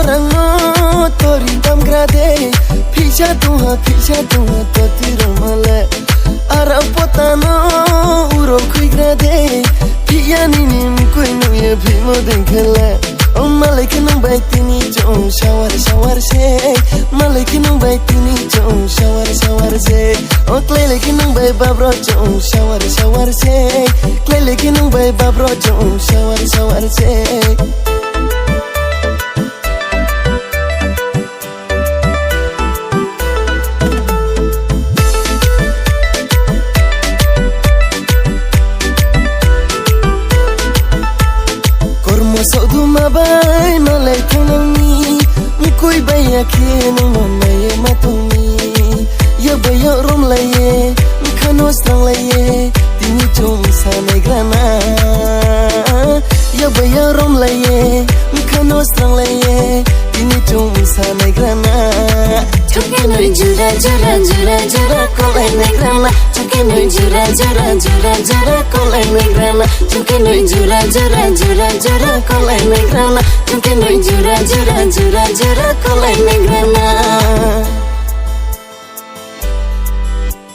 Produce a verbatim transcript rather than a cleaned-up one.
Rangno tori tamgra de, phisa tongha, phisa tongha, toti romale. Ara potano uro khuigra de, phiya nini mkui nuye phimo dengkhele. O malai khe nung bai tini chong sawar sawar se, malai khe nung bai tini chong sawar sawar se. O klai lai khe nung bai babro chong sawar sawar se, klai lai khe nung bai babro chong sawar sawar se. Kormo soduma bai malai thangnangni, mkui bai ya khe nungno naiye ma tongni. Yabai ya romlaiye, mkhano sranglaiye, tini chum sanaigrana. Yabai ya romlaiye, mkhano sranglaiye, tini chum sanaigrana. Chungke noi jura jura jura jura kolai naigrana. Chungke noi jura jura jura jura kolai naigrana. Chungke noi jura jura jura jura kolai naigrana. Chungke noi jura jura jura jura kolai naigrana.